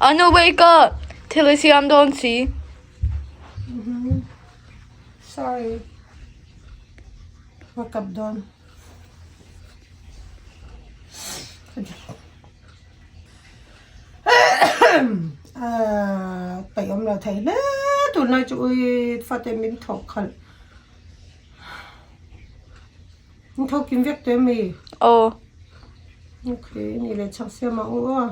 Anu wake up! Thil i siam dawn si. Sorry. Wake up dawn. Peih awm lo thei hle tunlai chu ui fate min thawk khalh. Min thawk kim vek teh ami? Aw. Okay ni leh chhak siam ang u aw.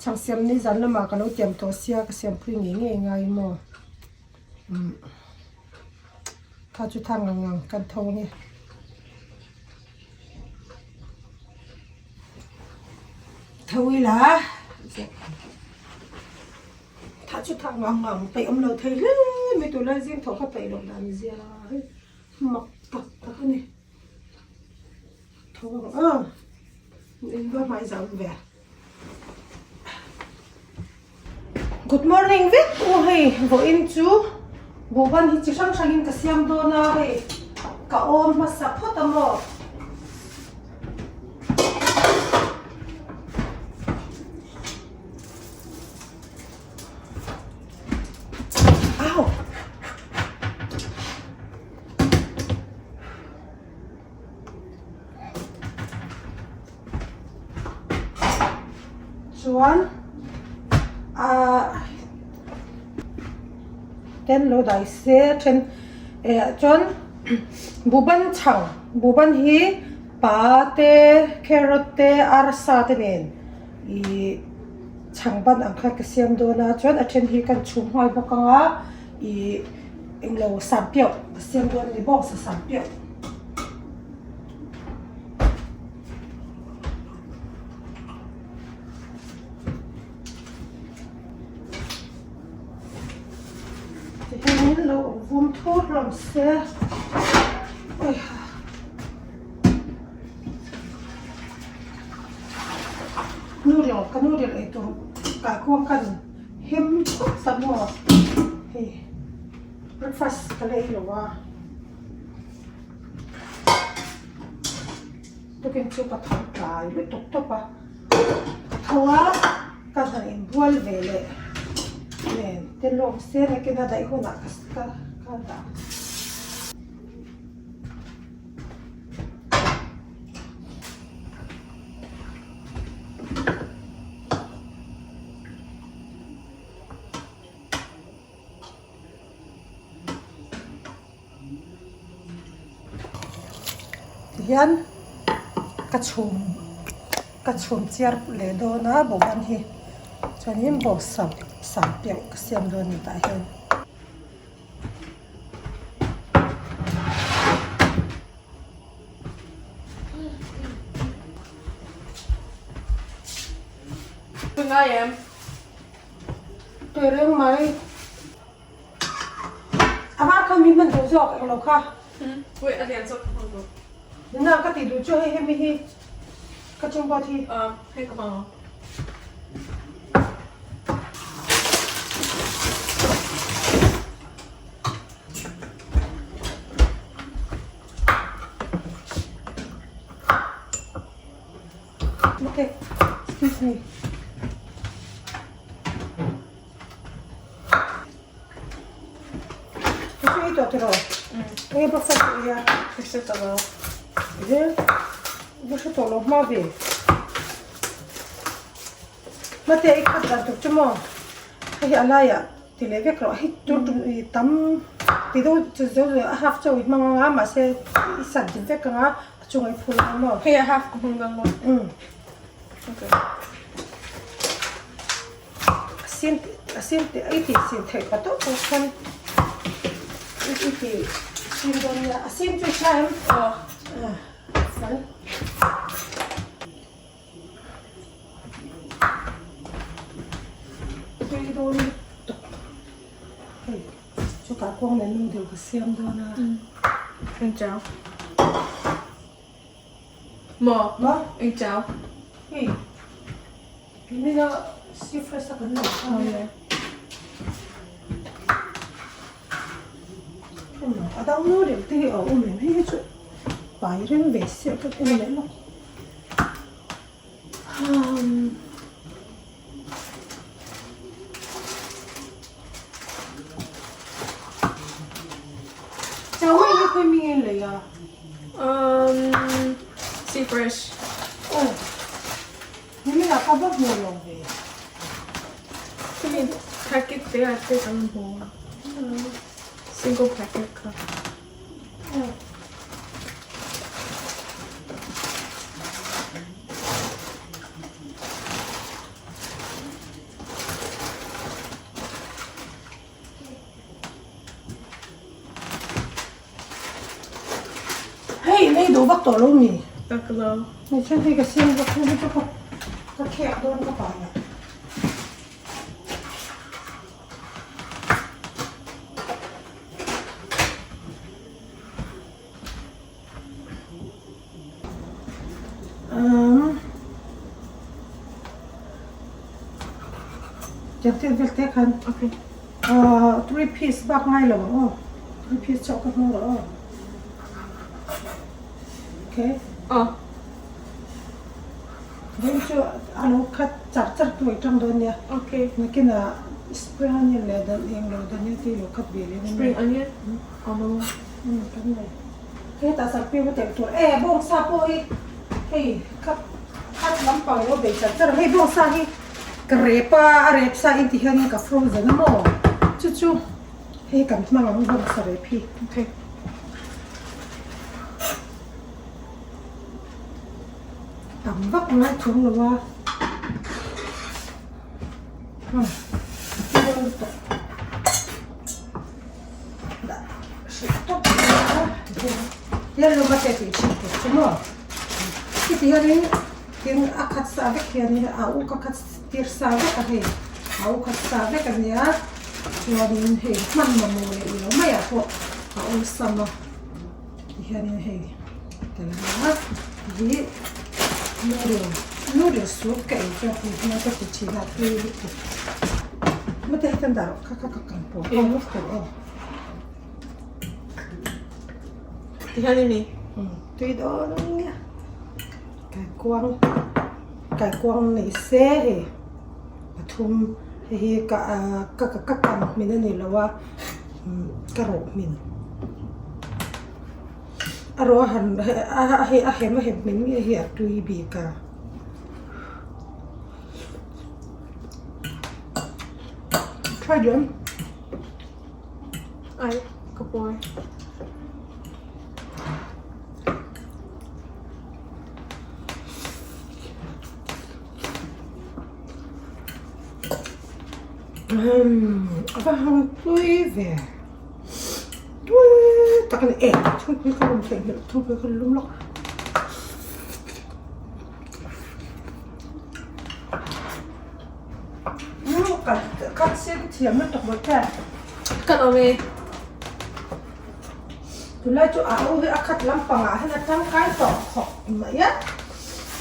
Chhak siam ni zan lamah ka lo tiam tawh sia ka siam phui ngei ngei ngai maw. Tha chu tha ngang ngang kan tho ang e. Tho ila tha chu tha ngang ngang peih awm lo thei hle mai tunlai zing tho kha peih loh dan zia hi mak tak tak a ni. Tho ang a in va hmai zam ve. Good morning vek u hei vawiin chu buhban hi chi hrang hrangin ka siam dawn a hei ka awm hmasa phawt a maw. Au! Chuan ahh ten lo dai se then eh chuan buban chhang buban hi pa te carrot te arsa te nen ihh chhang ban ang khan ka siam dawn a chuan a then hi kan chhum nghal bawk ang a ihh englo sampiauh ka siam dawn a ni bawk sa sampiauh. Tihian lo awm vum thur hlawm se awiha noodle ka noodle ei tur kaikuang kan hem thawt ta maw hei breakfast ka la ei lo a. Tukin chu ka tho tlai lutuk tawp a, ka tho a, ka han inbual ve leh nen te lawm se nakin a daih hunah ka ka dah. Tihian ka chhum ka chhum chiar leh dawn a bawhban hi chuanin bawhsam sam piah ka siam dawn a ni tah hian. Tui reng mai. A var kha mi hman duh zawk eng lo kha. Wait a lian zawk ka hmang duh. Na ka ti duh chu hei hemi hi ka chung pawh thi. Hei ka hmang ang. Okay, excuse me. Enge breakfast i ei a? Ka hre tawh lo. Enge va hre tawh lo hma ve. Mate i khat dan tur chu maw? Hei hi a laiah ti leh vek rawh. Hei tur tum i tam ti deuh chu zo zo a half chauh i hmang ang a mahse i sat dik vek ang a a chungah i phul ang maw? Hei a half ka hmang dawn maw? Umm. Okay. A sin a sin tih i tih sin theih pa tawp pawh khan i i tih sin dawn nia a sin chu i hria em aw fel tui dawn lutuk hei chutah kawng leh noodle ka siam dawn a eng chau maw maw eng chau hei. Mina si fresh a kan lo kha ania. A dang nu reuh te hi a awm em hei hi chu pai rem ve sia ka en leh lawk. Khawi mi nge lei a? Um, sea fresh. Aw. Nimin ah ka va hmu lo ve. Khami packet te ah te kan hmu a. Single packet kha. Aw. Hei lei duh vak tawh lo mi? Tak lo. Hmeichhe hei ka siam vak hei chu ka ka khek dawn ka pa nia. Umm Tiang vel vel te khan Okay. Ahh three piece bak ngai lo ang aw three piece chauh ka hmang rawh aw okay. Aw. Vawiin chu a lo khat char char tu i tang dawn nia. Okay. Nakinah spring onion leh dan eng lo dania te i lo khat ve leh ania. Spring onion? Awm ang aw. Umm kan nei. Hetah sarpiu ka telh tur e bawngsa pawh hi hei kha khat lampang lo bei char char a hei bawngsa hi ka rep a a rep sa in ti hian ka frozen a maw chu chu hei kan hmang ang bawngsa rep hi. Okay. Tam vak ngai thawm lo a. Hmm. Hian lung a te tih chhin tur chu maw heti hianin tin a khat sa vek hianin a uk a khat tir sa vek a hei a uk khat sa vek a nia chuanin hei hman mamawh leh ilo maiah pawh a awlsam a tihianin hei tel a hi noodle noodle soup ka ei chuan tui hmel ka ti thin a tui lutuk mate hetiang dah rawh kha kha ka kan pawh a awm tawh aw. Tihian i ni. Tui dawn nia. Kaikuang kaikuang nei se hei pathum hei hi ka ka ka kan hmin a ni lo a ka rawh hmin a rawh a han a hei a hem a hem hmin nge hi a tui bik a. Try diam. Ai, ka pawi. Umm, a va hang tui ve. Tui tak a ni e, thingpui ka lum theih hmelh, thingpui ka lum lawk. Ka sim thiam lutuk maw che. Ka lo e. Tunlai chu a u hi a khat lampangah hian a tangkai tawh khawp mai a.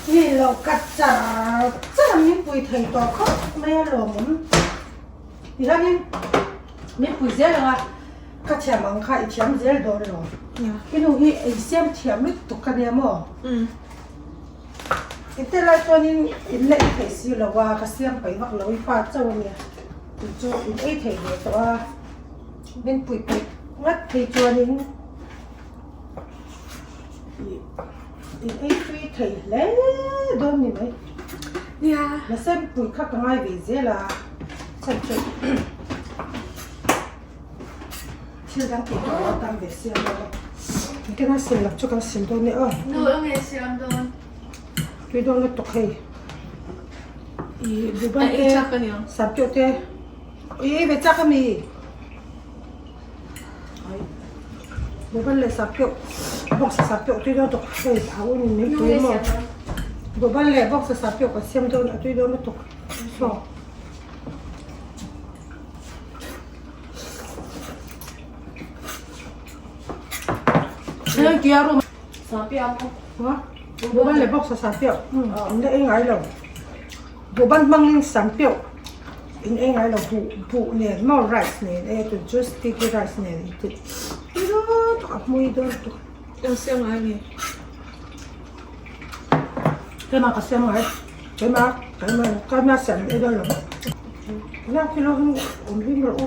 Ni lo ka char char min pui thei tawh khawp mai a lawmawm. Tihianin min pui zel ang a, ka thiam ang kha i thiam zel dawn lo. I nu hi ei siam thiam lutuk ka nia maw? I te lai chuanin in la ei theih si lo a, ka siam paih vak lo i pa chauh a nia. Tih chu in ei thei ve tawh a, min pui paih ngat phei chuanin ih in ei tui thei hle dawn ni mai. Nia. Mahse pui kha ka ngai ve zel a, chhan chu thil dang tih tur a tam ve sia maw. Engtin a sil loh chu kan sil dawn nia aw. Nu a nge siam dawn. Tui dawn lutuk hei. I Dubai te Sarpio te i ei ve chak ami. Dubai leh Sarpio bawksa Sarpio tui dawn lutuk hei a un in min pui maw. Dubai leh bawksa Sarpio kan siam dawn a tui dawn lutuk saw. Buban leh bawksa sampiauh in la ei ngai lo buban hmangin sampiauh in ei ngai lo buh buh nen maw rice nen e tun chu sticky rice nen in tih tui dawn tuk a hmui dawn tuk Eng siam ngai nge? Keimah ka siam ngai keimah keimah keimah siam ei dawn lo Tunah kilo hi awm hlim rawh u.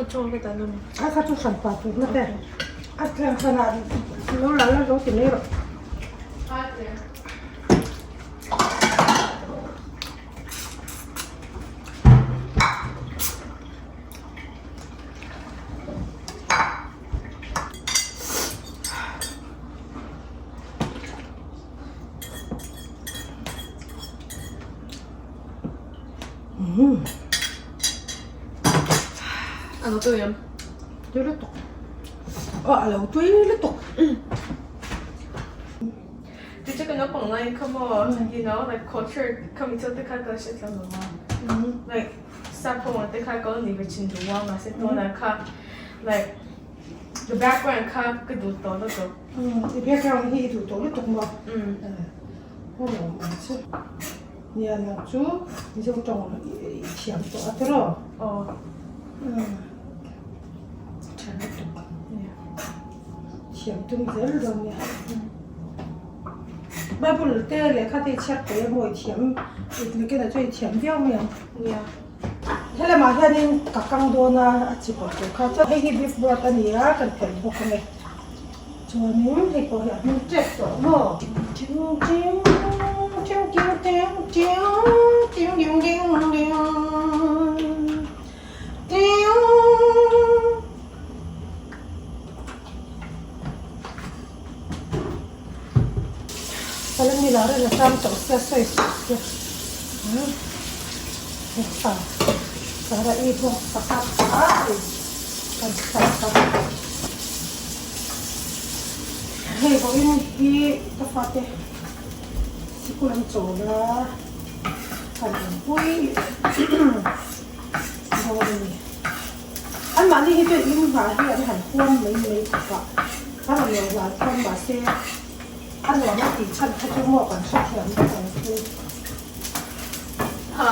Ka chaw ka tan ami. A kha chu hran pah tur na te. A thleng hran ah lo la la lo ti mai rawh. A lo tui em? Tui lutuk. Aw a lo tui lutuk. Ti chu ka naupang lai kha maw you know like culture kha mi chu te kha ka hre tlang lo a like sap ho ang te kha ka lo ni ve thin duh a mahse tunah kha like the background kha ka duh tawh lutuk. I background hi i duh tawh lutuk maw? A lawm ang chu. Nia nang chu Mizo tawng i thiam tawh a tiraw? Aw. Tha lutuk. Thiam tum zel dawn nia. Bible te lehkha te i chhiat tawh emaw i thiam nakinah chuan i thiam viau mai ang. Nia. Helamah hianin ka kang dawn a, a chi pawh tur kha chuan hei hi beef broth a ni a, kan phelh bawk a ni. Chuanin hei pawh hi a hming tep tawh maw? Palang nila rin a tam tawh sia sawi sia bawksa sara i bawksa kha a kan start a hei vawiin hi ka fate sikul an chawl a kan awmpui dawn a ni. Anmahni hi chuan in nghah hi an han huam mai mai khawp a, a rawn lo hlan chuan mahse a nuam a tih chhan kha chu maw kan hrethiam vek ang chu. Ha?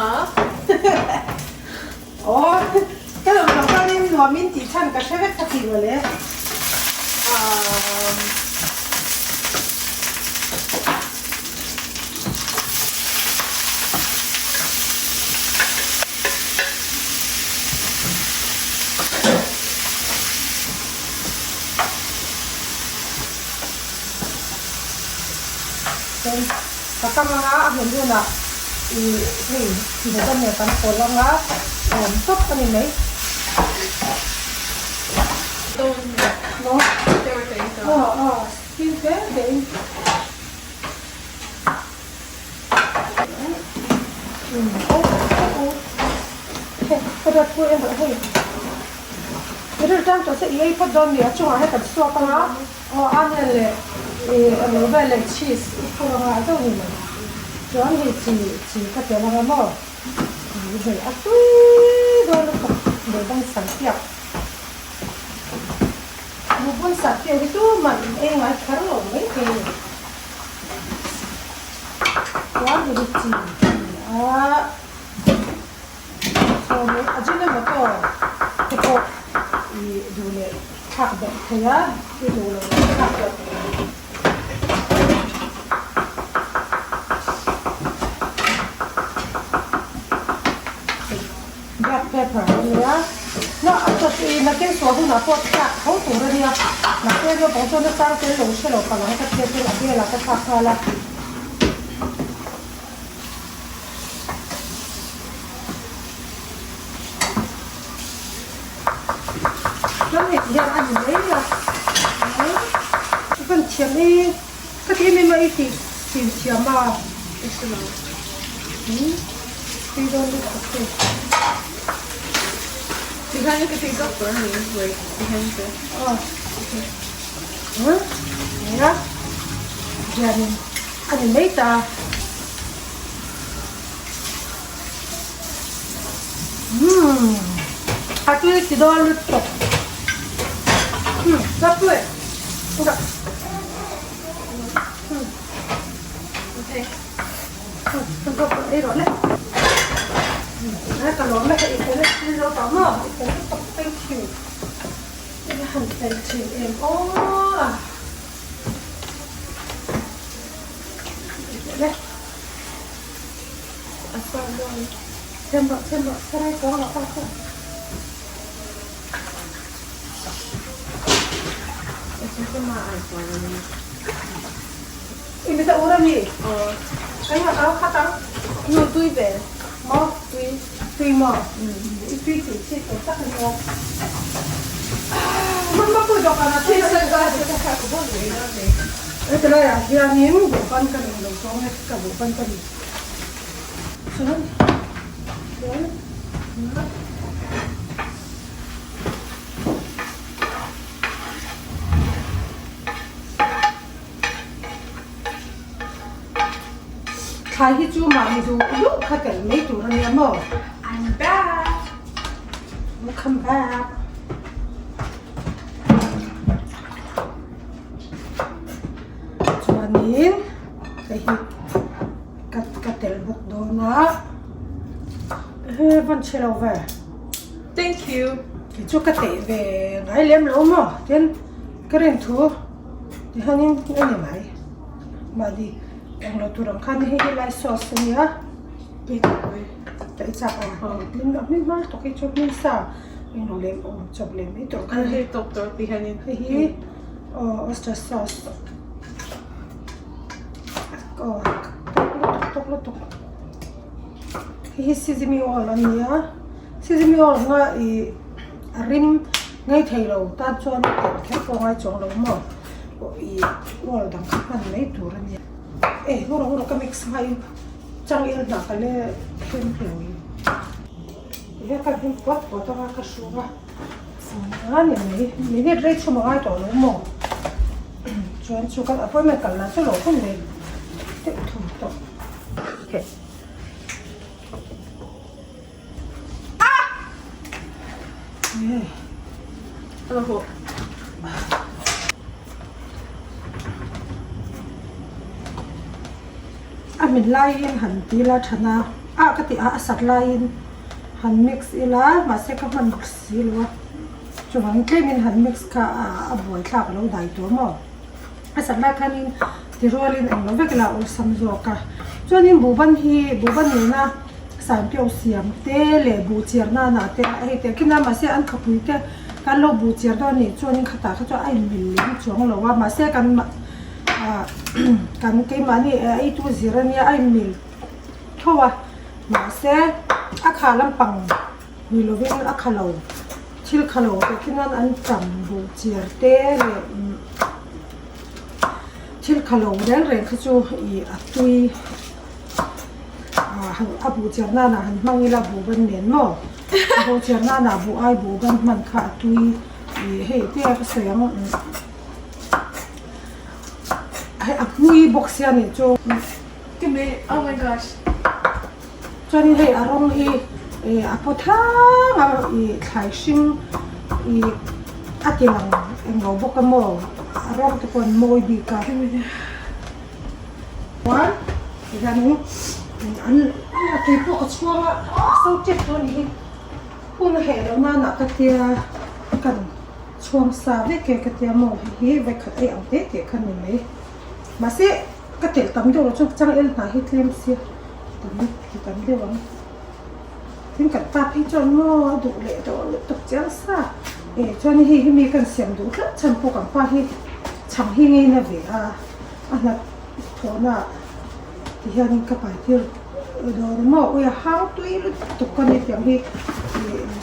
Aw, ka lo hlau chuanin nuam in tih chhan ka hre vek ka ti mawle. Um. Chuan ka kam anga a hmun hunah ih hei bawk ania kan pawlh anga awm tawp a ni mai. Aw aw fim hle hle in. Chuan hei hi chi a ni a, chuanin Ajinomoto te pawh i duh leh thlak belh thei a, i duh loh leh thlak belh thei a. Black pepper a nia, na a chaw chu i nakin suah hunah pawh thlak tho tur a nia, mahse naupang chuan a chang tel lo hre lo palang ka hriat chuan a velah ka thlak nghal a. Chuan hei ti hian a ni mai a, ka thiam e, ka ti em em a i tih chin thiam a. Ka hre lo. Tui dawn lutuk che. Tikhan ka ti zawk tur a ni, wait tikhan ka. Aw. Huh? Nia. Hianin a ni mai ta. Umm. A tui ti dawn lutuk. Umm, ka tui. Okay. I mit a ur a mi? Kan ngah kau khat ang. Nu tui ve. Maw? Tui. Tui maw? I tui tih chhit tawh tak a nia. Hmun hmapui dawhkan ah chuan Heti laiah hianin buhban ka nei lo zawng e, ka buhban ka ni. Chuan chuan Thlai hi chu mahni duh duh kha telh mai tur a nia maw? I'm back! Welcome back! Chuanin hei hi ka ka telh bawk dawn a, he van chhe lo ve. Thank you! Kei chu ka teh ve ngai lem lo maw? Tin ka rin thu. Tihianin a ni mai mahni englo tur ang khan hei hi lai sauce a nia ka i chak a hmin a hmin hma tawk hi chu hmin sa englo lem awm chawp leh mai tawh kha hei tawp tawh tihianin hei hi aw oyster sauce aw tawk lutuk tawk lutuk hei hi sesame oil a nia sesame oil anga ih A rim ngei thei lo tan chuan telh kher pawh a ngai chuang lo maw ih oil dang kha hman mai tur a nia e hawrawh hawrawh ka mix nghaiin changel hnah ka le hem hlawm he ka hlim puat puat anga ka hru a a ni mai minute rei chhum a ngai tawh lo maw chuan chu kan appointment kal lah chu lo hun leh deuh thum tawh. A min laiin han ti ila than a, ah ka tih a a sat laiin han mix ila mahse ka hman bawk si lo a, chuvangin tlemin han mix kha a buaithlak a lo dai tur maw. A sat lai khanin ti rualin eng lo vek ila a awlsam zawk a, chuanin buhban hi buhban nena sanpiau siam te leh buh chiar nana te a hei teh khin a mahse an khawpui te kan lo buh chiar dawn anih chuanin khatah kha chuan a inmil lem chuang lo a mahse kan ah kan keimahni ei tu zir ania a inmil tho a mahse a kha lampang ni lovin a kha lo. Thil kha lo te khi nan an tam buh chiar te leh thil kha lo reng reng kha chu ih a tui ah a buh chiar nan ah han hmang ila buh ban nen maw buh chiar nan ah buh ai buh ban hman kha a tui ih hei te a ka sawi ang hei a hmui bawk sia nih chu. Oh my gosh. Chuanin hei a rawng hi ih a paw thang a ih thlai hring ih a ti lang englo bawk a maw a rawng te pawh an mawi bik a chuan tihianin an a tui pawh ka chhuang a a so tep tawh a nih hi hun a heh loh nan ah ka tia kan chhuang sa vek e ka tia maw hei hi vawikhat ei ang te te kha ni mai mahse Ka telh tam deuh loh chuan changel hnah hi tlem sia tam ti tam deuh ang. Tin kan pa phei chuan maw a duh leh dawh lutuk chiang sa e chuan hei hi mi kan siam duh tlat chhan pawh kan pa hi chhang hi ngei na ve a a hnat thawhna ah ti hianin ka pai tir dawr maw ui a hang tui lutuk ka ni tiang hi ih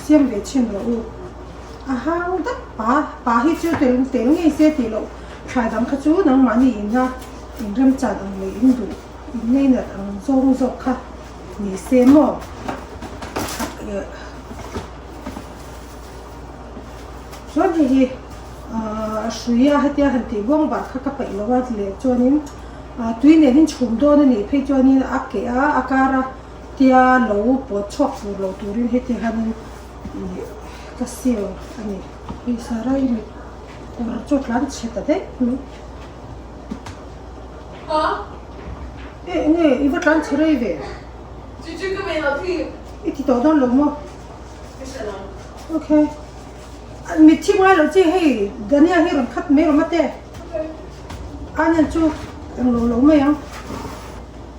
siam ve chhin rawh u a hang dat pa pa hi chu tel tel ngei se tih loh. Thlai dang kha chu nangmahni ina inremchan ang leh in duh in ngeinat ang zawng zawk kha ni se maw? Chuan hei hi a hrui a hetia han tih buang bar kha ka paih lo a leh chuanin tui nen in chhum dawn a nih phei chuanin a keh a a kar a tia lo pawt chhuak fur lo turin heti hianin ka seal a ni. Hei Sarai mit. Kawr chu tlan chhe ta daih mai. E enge i va tlan chhe rei ve? I ti tawh dawn lo maw? Okay. Mitthi ngai lo chi hei Dania hi rawn khat mai rawh mate. Onion chu englo lo mai ang.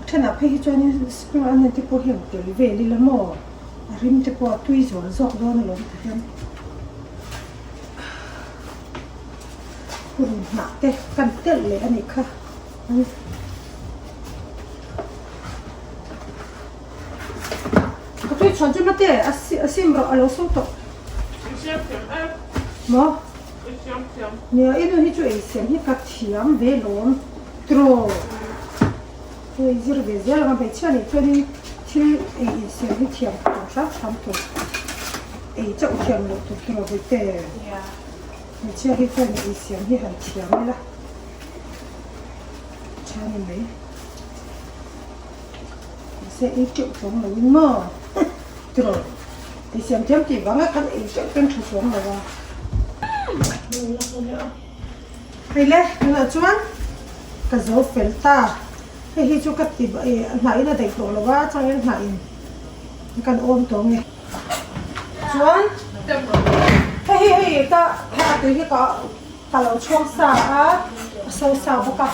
A thenah phei hi chuanin spring onion te pawh hi an tel vel ila maw? A rim te pawh a tui zual zawk dawn alawm ti hian. Purun hnah te kan telh leh a nih kha. Ka tui chhuan chu mate a sim rawh a lo so tawh. Maw? Nia i nu hi chu ei siam hi ka thiam ve lawm tiraw. Hei zir ve zel ang a hmeichhia nih chuanin thil ei insiam hi thiam tur hram hram tur ei chauh thiam loh tur tiraw Vite. Hmeichhia hi chuan ei siam hi han thiam ila tha ni mai. Mahse ei teuh chuang lo in maw tiraw ei siam thiam tih vanga kan ei teuh ten tha chuang lo a. Hei le tunah chuan ka zo fel ta hei hi chu ka ti ih hnah in a daih tawh lo a changel hnah in kan awm tawh nge chuan hei hi hei ka hei a tui hi ka ka lo chhuang sa a a so sa bawk a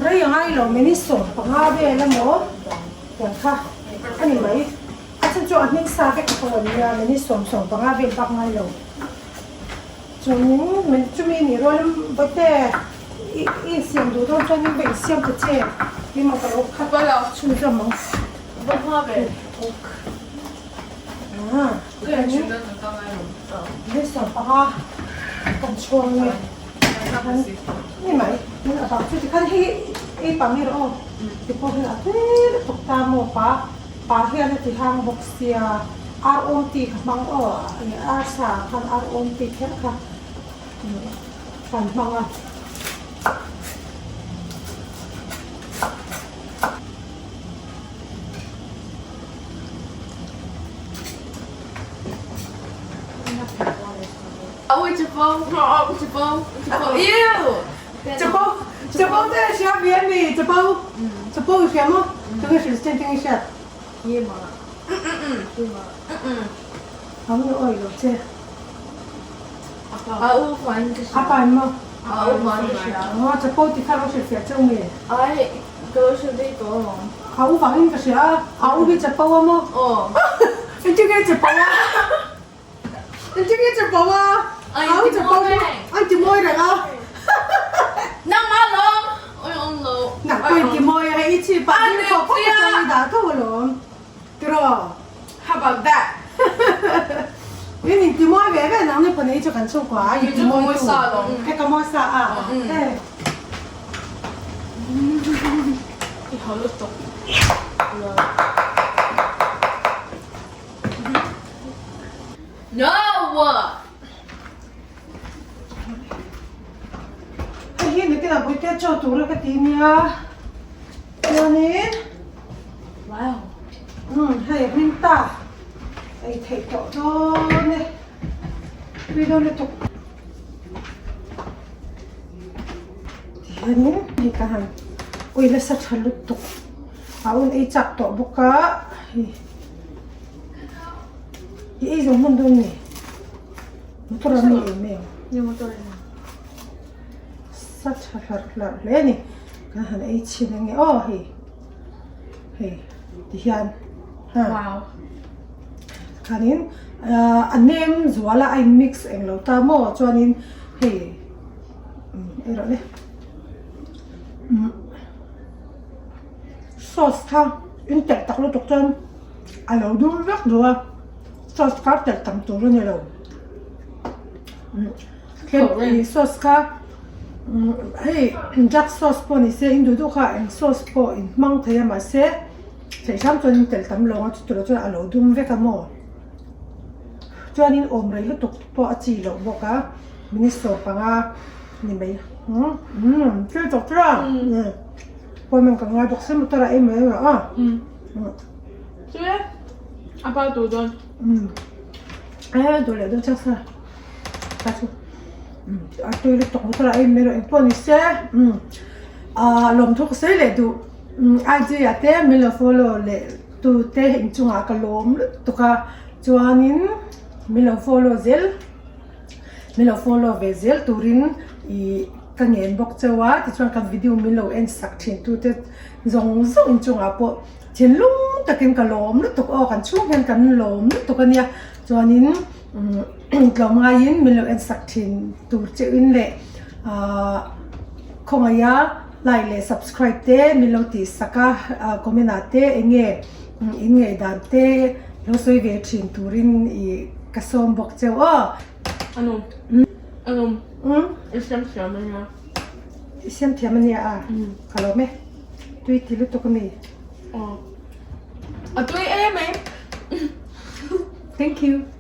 rei a ngai lo minute 15 vel emaw tiang kha a ni mai a chhan chu a hming sa vek pawh a nia minute 10 15 vel bak ngai lo. Chuanin min chumi nih rualin Bawihte i i siam duh dawn chuanin va insiam ta che emaw ka lo khat chhunzawm ang. Ok. Ni 15 kan chhuang nge ni mai a bang chu tikhan hei ei pang hi rawh aw tipawh hian a tui lutuk ta maw pa pa hian a ti hang bawk sia. Ar awm tih ka hmang aw ar sa ah khan ar awm tih kher kha kan hmang a. Chapo chapo te hria ve a mi chapo chapo i hria maw tunge hrilh chen tinge hriat. Tiraw? How about that? In in timawi ve ve nang ni panei chu kan chhungkua a in timawi tu he ka mawi sa a he. I hau lutuk. No! Hei hi nakinah Buitea chaw tura ka ti nia chuanin Wow umm hei a hming ta ei theih tawh dawn e tui dawn lutuk tihianin hei ka han ui nasa tha lutuk a un ei chak tawh bawk a hei i ei zawng hman dawn nge. Motor an nei em em? Ni motor an nei. Sa tha hlarh hlarh hle a ni. Kan han ei chhin ange aw hei. Hei ti hian ha. Wow. Khanin a nem zual a a in mix eng lo ta maw chuanin hei ei rawh le. Sauce kha in telh tak lutuk chuan a lo dum vek duh a. Sauce kha telh tam tur a ni lo. Tlem sauce kha hei duck sauce pawh ni se in duh duh kha eng sauce pawh in hmang thei a mahse theih hram chuan in telh tam lo ang a chuti chuan a lo dum vek a maw. Chuanin awm rei lutuk pawh a chi loh bawk a minute 15 ni mai umm thil tawk chu a pawimawh ka ngai bawk se motor ah ei mai rawh a. Chuan a pa tur dawn. Umm e duh leh dawn chiang sa ta chu umm a tui lutuk motor ah em mai rawh engpawh ni se umm ah lawmthu ka sawi leh duh umm IG ah te min lo follow leh tu te inchungah ka lawm lutuk a chuanin min lo follow zel min lo follow ve zel turin ih ka ngen bawk cheu a tichuan ka video min lo en sak thin tu te zawng zawng inchungah pawh. Thinlung takin ka lawm lutuk aw kan chhung hian kan lawm lutuk a nia chuanin tlawm ngaiin min lo en sak thin tur cheuhin leh. Ahh khawngaih a like leh subscribe te min lo tih sak a comment ah te eng nge in ngaihdan te lo sawi ve thin turin ih ka sawm bawk cheu aw. Anu anu i siam thiam a nia. I siam thiam a nia a ka lawm e tui ti lutuk a mi. Aw a tui em mai. Thank you.